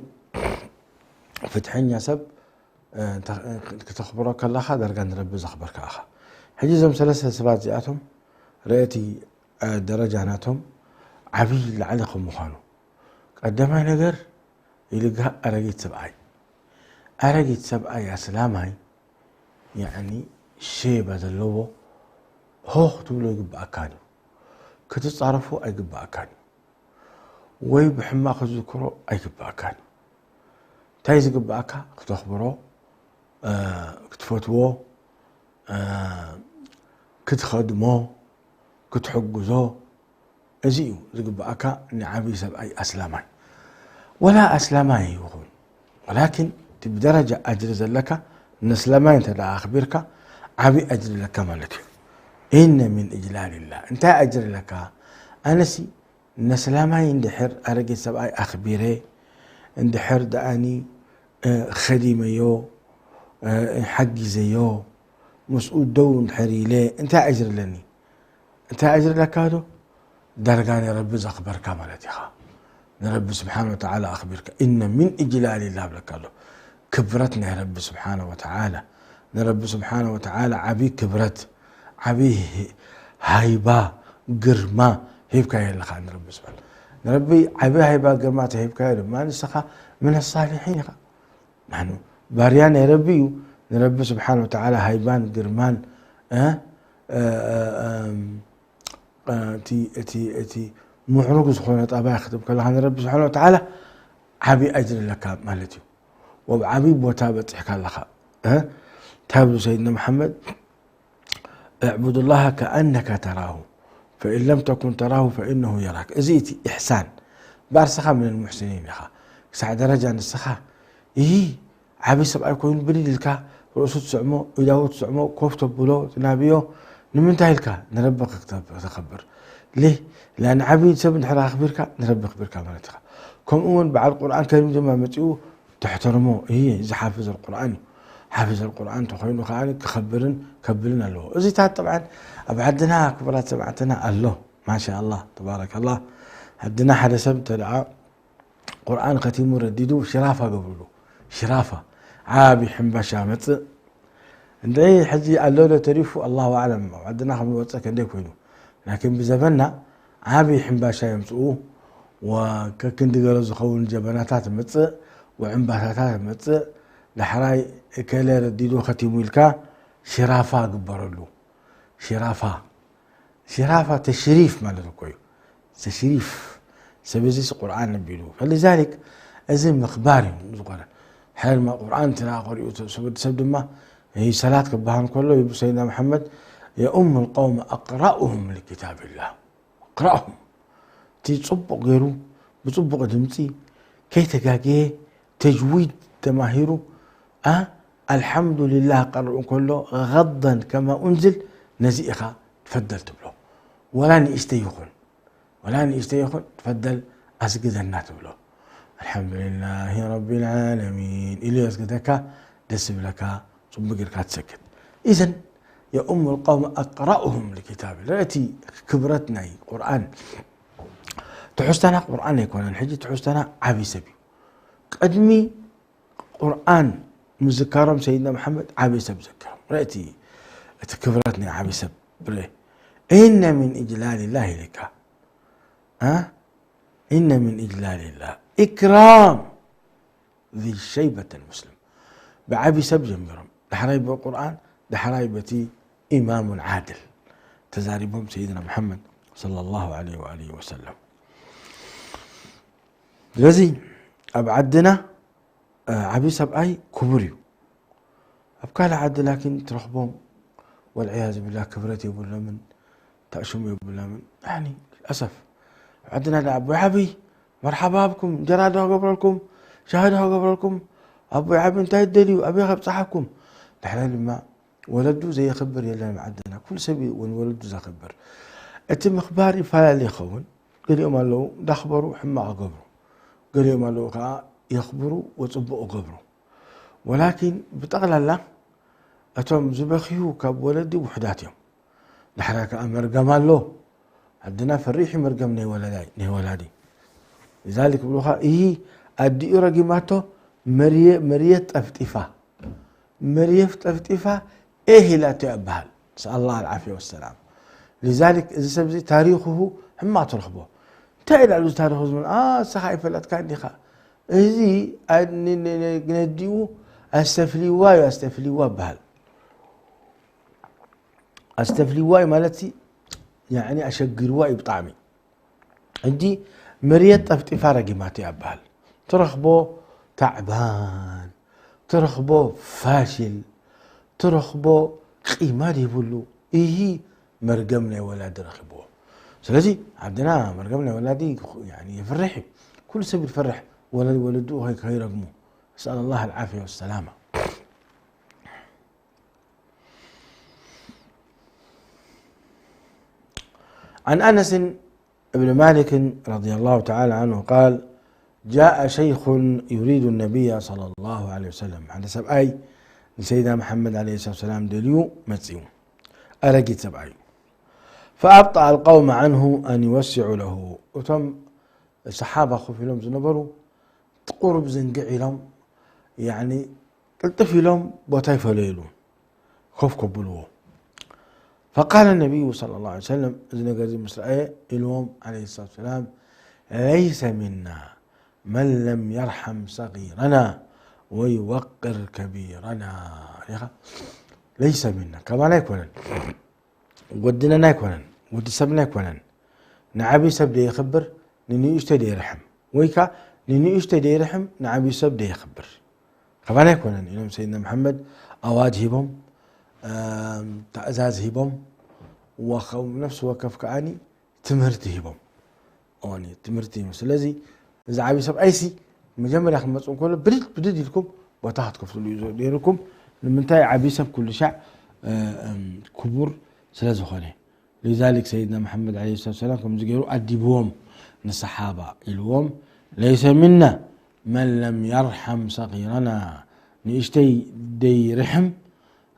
ፍትሐኛ ሰብ፣ እ፣ እንተ-፣ ክተኽብሮ ከለኻ ዳርጋ ንረቢ ዘኽበርካ ኢኻ። ሕጂ እዞም ሰለስተ ሰባት እዚኣቶም ርእቲ፣ እ፣ ደረጃ ናቶም ዓብዪ ላዕሊ ከም ምዃኑ፣ ቀዳማይ ነገር ይልግሃ ኣረጊት ሰብኣይ። ኣረጊት ሰብኣይ ኣስላማይ፣ ያዕኒ ሼባ ዘለዎ ሆ ክትብሎ ይግብኣካን እዩ። ክትጻረፎ ኣይግብኣካን እዩ። ወይ ብሕማቕ ክትዝክሮ ኣይግብኣካን እዩ። እንታይ ዝግብኣካ? ክተኽብሮ፣ እ፣ ክትፈትዎ፣ እ፣ ክትኸድሞ፣ ክትሕግዞ፣ እዚ እዩ ዝግብኣካ ንዓብዪ ሰብኣይ ኣስላማይ። ወላ ኣስላማይ ይኹን፣ ወላኪን እቲ ብደረጃ ኣጅሪ ዘለካ፣ ንኣስላማይ እንተ ደኣ ኣኽቢርካ፣ ዓብዪ ኣጅሪ ኣለካ ማለት እዩ። ኢነ ሚን እጅላሊላህ። እንታይ ኣጅሪ ኣለካ? ኣነሲ ነስላማይ እንድሕር ኣረጊት ሰብኣይ ኣኽቢረ፣ እንድሕር ደኣኒ፣ እ፣ ኸዲመዮ፣ እ፣ ሓጊዘዮ፣ ምስኡ ደው እንድሕር ኢለ፣ እንታይ ኣጅሪ ኣለኒ? እንታይ ኣጅሪ ኣለካ ዶ? ዳርጋ ንረቢ ዘኽበርካ ማለት ኢኻ። ንረቢ ስብሓነ ወተዓላ ኣኽቢርካ። ኢነ ሚን እጅላሊላህ ብለካ ኣሎ። ክብረት ናይ ረቢ ስብሓነ ወተዓላ። ንረቢ ስብሓነ ወተዓላ ዓብዪ ክብረት፣ ዓብዪ ሃይባ፣ ግርማ ሂብካዮ ኣለኻ ንረቢ ስብሓነ። ንረቢ ዓብዪ ሃይባ፣ ግርማ ተሂብካዮ ድማ ንስኻ ምን ሳሊሒን ኢኻ። ናሕኑ ባርያ ናይ ረቢ እዩ። ንረቢ ስብሓነ ወተዓላ ሃይባን ግርማን፣ እ፣ እ፣ እ፣ እም፣ እ፣ እቲ፣ እቲ፣ እቲ ምዕሩግ ዝኾነ ጠባይ ክትብ ከለኻ ንረቢ ስብሓነ ወተዓላ ዓብዪ ኣጅሪ ኣለካ ማለት እዩ። ወብ ዓብዪ ቦታ በፂሕካ ኣለኻ። እ? እንታይ ብሉ ሰይድና መሓመድ? "እዕቡዱላሃ ከኣነካ ተራሁ፣ ፈኢን ለም ተኩን ተራሁ ፈኢነሁ የራክ።" እዚ እቲ ኢሕሳን። ባርሰኻ ምን ልሙሕሲኒን ኢኻ። ክሳዕ ደረጃ ንስኻ፣ ይሂ፣ ዓብዪ ሰብኣይ ኮይኑ ብድድ ኢልካ ርእሱ ትስዕሞ፣ ኢዳዉ ትስዕሞ፣ ኮፍ ተብሎ፣ ትናብዮ። ንምንታይ ኢልካ? ንረቢ ክተብ-፣ ክተኸብር። ሌ፣ ላ ንዓብዪ ሰብ እንድሕር ኣኽቢርካ፣ ንረቢ ኣኽቢርካ ማለት ኢኻ። ከምኡ እውን በዓል ቁርኣን ከሪም ድማ መፂኡ ተሕተርሞ። እየ፣ እዚ ሓፊዝ ኣልቁርኣን እዩ። ሓፊዝ ኣልቁርኣን እንተኾይኑ ከኣ ክኸብርን ከብልን ኣለዎ። እዚታት ጠብዓን ኣብ ዓድና ክቡራት ሰማዕትና ኣሎ። ማሻ ኣላህ፣ ተባረከ ኣላህ። ዓድና ሓደ ሰብ እንተ ደኣ ቁርኣን ኸቲሙ ረዲዱ ሽራፋ ገብርሉ። ሽራፋ፣ ዓቢ ሕምባሻ መጽእ። እንድዒ ሕጂ ኣሎ ዶ ተሪፉ? ኣላሁ ኣዕለም። ኣብ ዓድና ከም ዝወጸ ከንደይ ኮይኑ። ላኪን ብዘበንና ዓቢ ሕምባሻ የምጽኡ። ወከክንዲ ገሎ ዝኸውን ጀበናታት መጽእ፣ ወዕምባሳታት መጽእ። ዳሕራይ እከለ ረዲዱ ኸቲሙ ኢልካ ሽራፋ ግበረሉ። ሽራፋ። ሽራፋ ተሽሪፍ ማለት እኮ እዩ። ተሽሪፍ። ሰብ እዚስ ቁርኣን ኣንቢቡ። ፈሊዛሊክ እዚ ምኽባር እዩ ዝኾነ። ሕልማ ቁርኣን እንተ ደኣ ቀሪኡ ሰብ፣ ወዲ ሰብ ድማ፣ ይህ ሰላት ክበሃል ከሎ ይብሉ ሰይድና መሓመድ፣ "የኡሙ ልቀውመ ኣቅራኡሁም ሊኪታብላህ። ኣቅራኡሁም።" እቲ ጽቡቕ ገይሩ፣ ብጽቡቕ ድምጺ፣ ከይተጋገየ፣ ተጅዊድ ተማሂሩ፣ ኣ፣ ኣልሓምዱሊላህ ቀርኡ እንከሎ፣ ገደን ከማ ኡንዝል፣ ነዚ ኢኻ ትፈደል ትብሎ። ወላ ንእሽተይ ይኹን፣ ወላ ንእሽተይ ይኹን፣ ትፈደል ኣስግደና ትብሎ። ኣልሓምዱሊላሂ ረቢል ዓለሚን ኢሉ የስግደካ፣ ደስ ይብለካ፣ ጽቡቅ ጌርካ ትሰግድ። ኢዘን የኡሙ ልቀውመ ኣቅራኡሁም ሊኪታብ። ርአ እቲ ክብረት ናይ ቁርኣን። ትሕዝቶና ቁርኣን ኣይኮነን፣ ሕጂ ትሕዝቶና ዓብዪ ሰብ እዩ። ቅድሚ ቁርኣን ምዝካሮም ሰይድና መሓመድ ዓብዪ ሰብ ዘከሮም። ርአ እቲ እቲ ክብረት ናይ ዓቢ ሰብ ርእ። إن من إجلال الله ኢልካ። እ? إن من إجلال الله إكرام ذي الشيبة المسلم። ብዓቢ ሰብ ጀሚሮም፣ ዳሕራይ ብቁርኣን፣ ዳሕራይ በቲ ኢማሙን ዓድል ተዛሪቦም ሰይድና ሙሐመድ ሰለላሁ ዐለይሂ ወአሊሂ ወሰለም። ስለዚ ኣብ ዓድና፣ እ፣ ዓቢ ሰብኣይ ክቡር እዩ። ኣብ ካልእ ዓዲ ላኪን ትረኽቦም ወልዕያዝ ብላ ክብረት የብሎምን፣ ተእሽሙ የብሎምን። ያኒ ልልኣሰፍ ኣብ ዓድና ደኣ ኣቦይ ዓቢ መርሓባ ብኩም፣ እንጀራ ዶ ክገብረልኩም፣ ሻሂ ዶ ክገብረልኩም፣ ኣቦይ ዓቢ እንታይ ትደልዩ፣ ኣበይ ከብጽሓኩም። ድሕረ ድማ ወለዱ ዘየኽብር የለን ኣብ ዓድና። ኩሉ ሰብ እዩ ንወለዱ ዘኽብር። እቲ ምኽባር ይፈላለ ይኸውን። ገሊኦም ኣለዉ እንዳኽበሩ ሕማቕ ይገብሩ። ገሊኦም ኣለዉ ከኣ የኽብሩ ወጽቡቕ ይገብሩ። ወላኪን ብጠቕላላ እቶም ዝበኽዩ ካብ ወለዲ ውሑዳት እዮም። ዳሕራይ ከኣ መርገም ኣሎ። ዓድና ፈሪሕ እዩ መርገም ናይ ወለዳይ-፣ ናይ ወላዲ። لذلك ይብሉኻ፣ እሂ ኣዲኡ ረጊማቶ መርየ-፣ መርየት ጠፍጢፋ። መርየፍ ጠፍጢፋ ኤህ ኢላቶ እያ እበሃል። نسأل الله العافية والسلام. لذلك እዚ ሰብ እዚ ታሪኽሁ ሕማቕ ትረኽቦ። እንታይ ኢላ እዚ ታሪኹ ዝብል? ኣ፣ ንስኻ ኣይፈለጥካን ዲኻ? እዚ ኣ-፣ ን-፣ ን-፣ ን-፣ ነዲኡ ኣስተፍልይዋ እዩ፣ ኣስተፍልይዋ እበሃል። ኣስተፍልይዋ እዩ ማለት ሲ፣ ያዕኒ ኣሸጊርዋ እዩ ብጣዕሚ። ሕጂ መርየት ጠፍጢፋ ረጊማቶ እያ እበሃል። ትረኽቦ ታዕባን፣ ትረኽቦ ፋሽል፣ ትረኽቦ ቂማ ዘይብሉ። እሂ መርገም ናይ ወላዲ ረኺብዎ። ስለዚ ዓድና መርገም ናይ ወላዲ፣ ያኒ፣ የፍርሕ እዩ። ኩሉ ሰብ ይፈርሕ ወለ-፣ ወለድኡ ከይ-፣ ከይረግሙ። نسأل الله العافية والسلامة. عن أنس بن مالك رضي الله تعالى عنه قال: جاء شيخ يريد النبي صلى الله عليه وسلم. ሓደ ሰብኣይ ንሰይድና መሓመድ ዓለይሂ ሰላቱ ወሰላም ደልዩ መጺኡ። ኣረጊት ሰብኣይ እዩ። فأبطأ القوم عنه أن يوسعوا له. እቶም ሰሓባ ኮፍ ኢሎም ዝነበሩ ቁሩብ ዝንግዕ ኢሎም፣ ያኒ ቅልጥፍ ኢሎም ቦታ ይፈለዩሉ፣ ኮፍ ከብልዎ። فقال النبي صلى الله عليه وسلم፣ እዚ ነገር እዚ ምስ ረኣየ ኢልዎም ዓለይሂ ሰላቱ ወሰላም፣ ليس منا من لم يرحم صغيرنا ويوقر كبيرنا። ሪኢኻ? ليس منا፣ ካባና ኣይኮነን። ወድነን ኣይኮነን፣ ወዲ ሰብና ኣይኮነን። ንዓቢ ሰብ ደየኽብር፣ ንንእሽተይ ደየርሕም። ወይ ከኣ ንንእሽተይ ደየርሕም፣ ንዓቢ ሰብ ደየኽብር። ካባና ኣይኮነን ኢሎም ሰይድና መሓመድ ኣዋጅ ሂቦም፣ እም፣ ትእዛዝ ሂቦም፣ ወኸ-፣ ነፍሲ ወከፍ ከኣኒ ትምህርቲ ሂቦም። እዋን እዩ፣ ትምህርቲ እዩ። ስለዚ እዚ ዓቢ ሰብኣይሲ መጀመርያ ክመጽእ እንከሎ ብድድ ብድድ ኢልኩም ቦታ ክትከፍትሉ እዩ ነይርኩም። ንምንታይ? ዓቢ ሰብ ኩሉ ሻዕ፣ እ፣ እም፣ ክቡር ስለ ዝኾነ። لذلك ሰይድና መሓመድ ዓለይሂ ሰላቱ ወሰላም ከምዚ ገይሩ ኣዲብዎም ንሰሓባ ኢልዎም፣ ليس منا من لم يرحم صغيرنا፣ ንእሽተይ ደይርሕም፣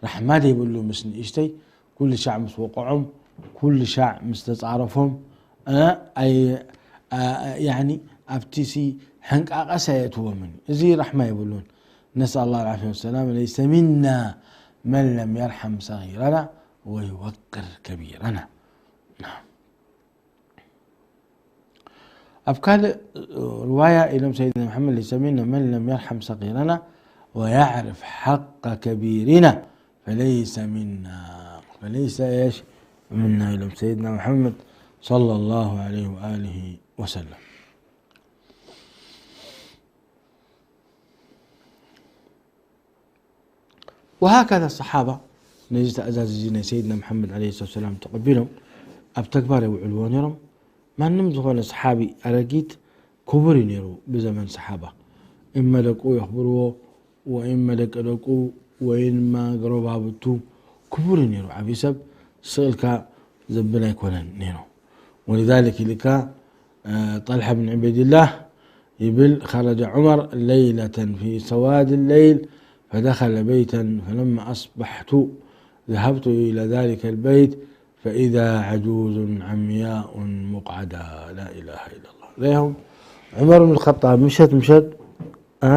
ራሕማ ደይብሉ ምስ ንእሽተይ፣ ኩሉ ሻዕ ምስ ወቕዖም፣ ኩሉ ሻዕ ምስ ተጻረፎም፣ እ፣ ኣይ-፣ ኣ-፣ ያኒ ኣብቲ ሲ ሕንቃቐስ ኣየእትዎምን። እዚ ራሕማ የብሉን። نسأل الله العافية والسلامة. ليس منا من لم يرحم صغيرنا ويوقر كبيرنا. نعم. ኣብ ካልእ ርዋያ ኢሎም ሰይድና መሓመድ፣ ليس منا من لم يرحم صغيرنا ويعرف حق كبيرنا فليس منا، فليس إيش؟ منا ኢሎም ሰይድና መሓመድ صلى الله عليه وآله وسلم። وهكذا الصحابة ነዚ ትእዛዝ እዚ ናይ ሰይድና መሓመድ ዓለይሂ ሰላቱ ወሰላም ተቐቢሎም ኣብ ተግባር የውዕልዎ ነይሮም። ማንም ዝኾነ ሰሓቢ ኣረጊት ክቡር እዩ ነይሩ ብዘመን ሰሓባ። እመ ደቁ የኽብርዎ፣ ወእመ ደቂ ደቁ፣ ወይንማ ጎረባብቱ ክቡር እዩ ነይሩ። ዓብዪ ሰብ ስቕ ኢልካ ዘብል ኣይኮነን ነይሩ። ولذلك ኢልካ፣ እ፣ ጠልሓ ብን ዑበይድላህ ይብል፣ خرج عمر ليلة في سواد الليل فدخل بيتا فلما أصبحت ذهبت إلى ذلك البيت فإذا عجوز عمياء مقعدة. لا إله إلا الله. ሪኦም ዑመር ብን ኸጣብ ምሸት ምሸት፣ እ፣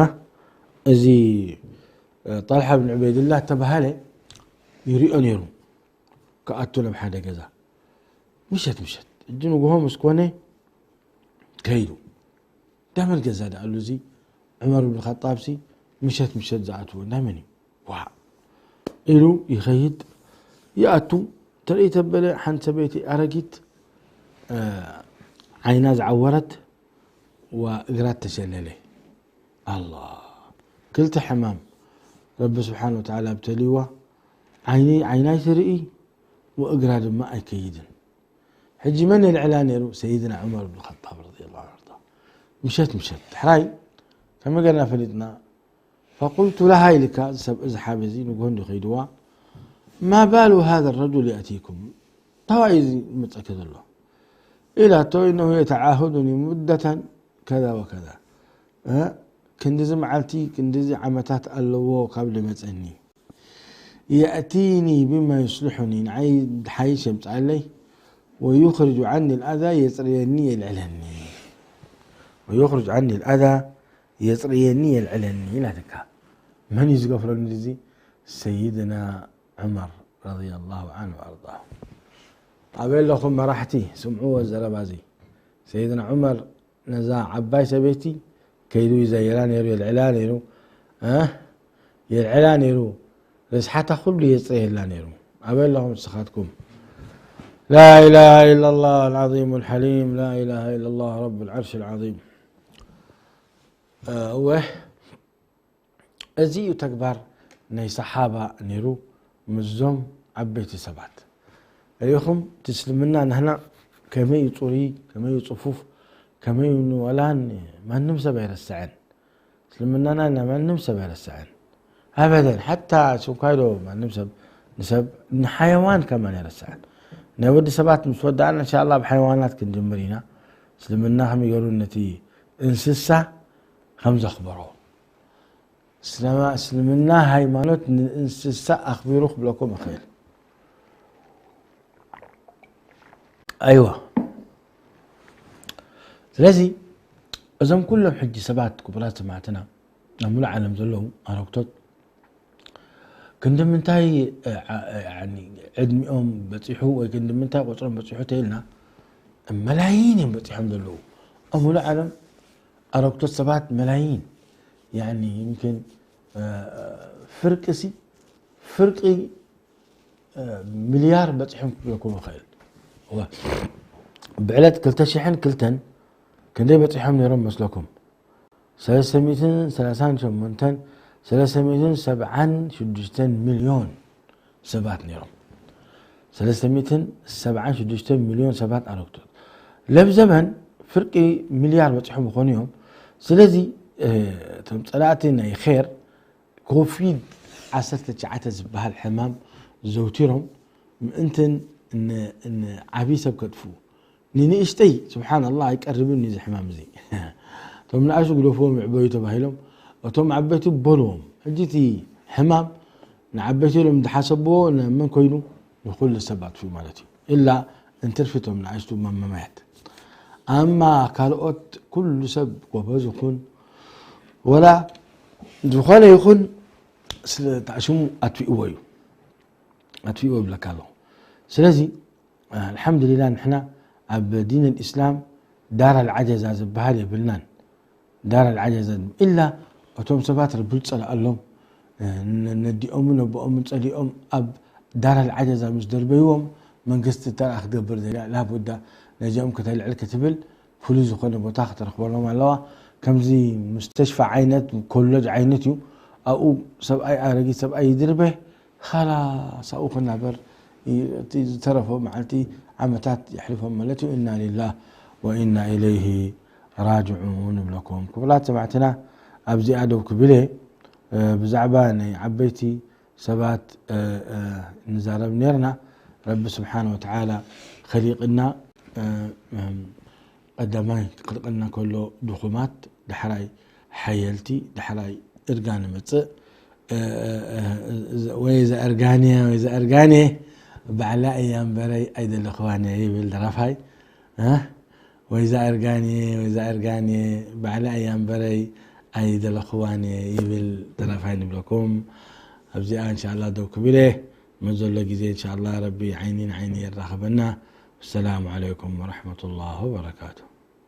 እዚ፣ እ፣ ጠልሓ ብን ዑበይድላህ ተባሃለ ይሪኦ ነይሩ። ክኣቱ ናብ ሓደ ገዛ። ምሸት ምሸት እጂ ንግሆ ምስ ኮነ ከይዱ። ዳመል ገዛ ደኣሉ እዚ ዑመር ብን ኸጣብሲ ምሸት ምሸት ዝኣትዎ ናይ መን እዩ? ዋ ኢሉ ይኸይድ። ይኣቱ። ትርኢ ተበለ ሓንቲ ሰበይቲ ኣረጊት፣ እ፣ ዓይና ዝዓወረት፣ ወእግራ ተሸለለ። ኣላ፣ ክልተ ሕማም ረቢ ስብሓን ወተዓላ ኣብተልይዋ። ዓይኒ ዓይና ኣይትርኢ፣ ወእግራ ድማ ኣይከይድን። ሕጂ መን የልዕላ ነይሩ? ሰይድና ዑመር ብን ኸጣብ ረዲየላሁ ዐንሁ። ምሸት ምሸት ሕራይ ከመይ ገርና ፈሊጥና? ፈቁልቱ ለሃ ኢልካ፣ እዚ ሰብ፣ እዚ ሓብ እዚ ንግሆ እንዲ ከይድዋ፣ ማ ባሉ ሃذ ረጁል የእቲኩም፣ ታዋይ እዚ መፀከ ዘሎ ኢላቶ፣ ኢነሁ የተዓሁዱኒ ሙደተን ከዛ ወከዛ፣ እ፣ ክንድዚ መዓልቲ ክንድዚ ዓመታት ኣለዎ ካብ ልመፀኒ፣ የእቲኒ ብማ ዩስልሑኒ፣ ንዓይ ድሓይሽ የምፅኣለይ፣ ወዩኽርጁ ዓኒ ልኣዛ፣ የፅርየኒ የልዕለኒ፣ ወዩኽርጁ ዓኒ ልኣዛ፣ የፅርየኒ የልዕለኒ ኢላትካ። መን እዩ ዝገፍረሉ እዚ? ሰይድና ዑመር ረዲየላሁ ዐንሁ ወኣርዳሁ። ኣበይ ኣለኹም መራሕቲ? ስምዕዎ ዘረባ እዚ። ሰይድና ዑመር ነዛ ዓባይ ሰበይቲ ከይዱ ይዘይራ ነይሩ፣ የልዕላ ነይሩ፣ እ? የልዕላ ነይሩ፣ ርስሓታ ኩሉ የፅርየላ ነይሩ። ኣበይ ኣለኹም ንስኻትኩም? لا إله إلا الله العظيم الحليم، لا إله إلا الله رب العرش العظيم። እወ፣ እዚ እዩ ተግባር ናይ ሰሓባ ነይሩ ምስዞም ዓበይቲ ሰባት። ርኢኹም፣ እቲ እስልምና ናህና ከመይ እዩ ፅሩይ፣ ከመይ እዩ ፅፉፍ፣ ከመይ እዩ ንወላን ማንም ሰብ ኣይረስዐን። እስልምናና ንማንም ሰብ ኣይረስዐን። ኣበደን፣ ሓታ ስንኳ ኢሎ ማንም ሰብ፣ ንሰብ፣ ንሓየዋን ከማን ኣይረስዐን። ናይ ወዲ ሰባት ምስ ወዳእና፣ እንሻላ፣ ኣብ ሓይዋናት ክንጅምር ኢና። እስልምና ከመይ ገይሩ ነቲ እንስሳ ከም ዘኽበሮ። እስላማ-፣ እስልምና ሃይማኖት ንእንስሳ ኣኽቢሩ ክብለኩም እኽእል። ኣይዋ። ስለዚ እዞም ኩሎም ሕጂ ሰባት፣ ክቡራት ሰማዕትና፣ ኣብ ሙሉእ ዓለም ዘለዉ ኣረግቶት፣ ክንዲ ምንታይ፣ እ፣ ዓ-፣ እ፣ ያኒ፣ ዕድሚኦም በጺሑ ወይ ክንዲ ምንታይ ቁጽሮም በጺሑ ተይልና፣ መላይን እዮም በጺሖም ዘለዉ። ኣብ ሙሉእ ዓለም ኣረግቶት ሰባት መላይን፣ ያኒ፣ ይምኪን፣ እ፣ ፍርቂ ሲ፣ ፍርቂ፣ እ፣ ሚልያር በጺሖም ክብለኩም ይኽእል። እወ። ብዕለት ክልተ ሽሕን ክልተን ክንደይ በጺሖም ነይሮም መስለኩም? ሰለስተ ሚእትን ሰላሳን ሸሞንተን፣ ሰለስተ ሚእትን ሰብዓን ሽዱሽተን ሚልዮን ሰባት ነይሮም። ሰለስተ ሚእትን ሰብዓን ሽዱሽተን ሚልዮን ሰባት ኣረግቶት። ለብ ዘበን ፍርቂ ሚልያር በጺሖም ይኾኑ እዮም። ስለዚ፣ እ፣ እቶም ጸላእቲ ናይ ኼር ኮቪድ ዓሰርተ ትሽዓተ ዝበሃል ሕማም ዘውቲሮም ምእንትን ን-፣ ንዓብዪ ሰብ ከጥፍኡ። ንንእሽተይ፣ ስብሓንላህ፣ ኣይቀርብን እዩ እዚ ሕማም እዚ። እቶም ንኣሽቱ ግደፍዎም ይዕበዩ ተባሂሎም፣ እቶም ዓበይቲ በልዎም። ሕጂ እቲ ሕማም ንዓበይቲ ኢሎም ዝሓሰብዎ ንመን ኮይኑ? ንኹሉ ሰብ ኣጥፍኡ ማለት እዩ። ኢላ እንትርፊ እቶም ንኣሽቱ መመማያት። ኣማ ካልኦት ኩሉ ሰብ ጎበዝ ይኹን ወላ ዝኾነ ይኹን ስለ ታዕሽሙ ኣጥፊእዎ እዩ። ኣጥፊእዎ ይብለካ ኣለኹ። ስለዚ ኣልሓምዱሊላህ ንሕና ኣብ ዲን ልእስላም ዳር ኣልዓጀዛ ዝበሃል የብልናን። ዳር ኣልዓጀዛ ኢላ እቶም ሰባት ረቢ ዝጸልኣሎም፣ ነ-፣ ነዲኦምን ነቦኦምን ጸሊኦም ኣብ ዳር ኣልዓጀዛ ምስ ደርበይዎም መንግስቲ እንታይ ደኣ ክገብር ደልያ? ላቡዳ ነዚኦም ከተልዕል ክትብል ፍሉይ ዝኾነ ቦታ ክትረኽበሎም ኣለዋ። ከምዚ ሙስተሽፋ ዓይነት ኮለጅ ዓይነት እዩ። ኣብኡ ሰብኣይ ኣረጊት ሰብኣይ ይድርበ ኻላስ ኣብኡ ክናበር ይ-፣ እቲ ዝተረፎ መዓልቲ ዓመታት የሕልፎም ማለት እዩ። ኢና ሊላህ ወኢና ኢለይሂ ራጅዑን ንብለኩም። ክቡራት ሰማዕትና ኣብዚኣ ደው ክብል እየ። እ፣ ብዛዕባ ናይ ዓበይቲ ሰባት፣ እ፣ እ፣ ንዛረብ ነርና። ረቢ ስብሓን ወተዓላ ኸሊቕና፣ እ፣ እም፣ ቀዳማይ ክልቀና ከሎ ድኹማት፣ ዳሕራይ ሓየልቲ፣ ዳሕራይ እርጋን ይመጽእ። እ፣ እ፣ እ፣ ወይዛ እርጋንየ፣ ወይዛ እርጋንየ፣ ባዕላ እያ እምበረይ ኣይደለኽዋን እየ ይብል ደራፋይ። እ? ወይዛ እርጋንየ፣ ወይዛ እርጋንየ፣ ባዕላ እያ እምበረይ ኣይደለኽዋን እየ ይብል ደራፋይ ንብለኩም። ኣብዚኣ እንሻላ ደው ክብል እየ። መዘሎ ግዜ እንሻላ ረቢ ዓይኒ ንዓይኒ የራኽበና። ሰላም ዓለይኩም ወረሕመቱላህ ወበረካቱ።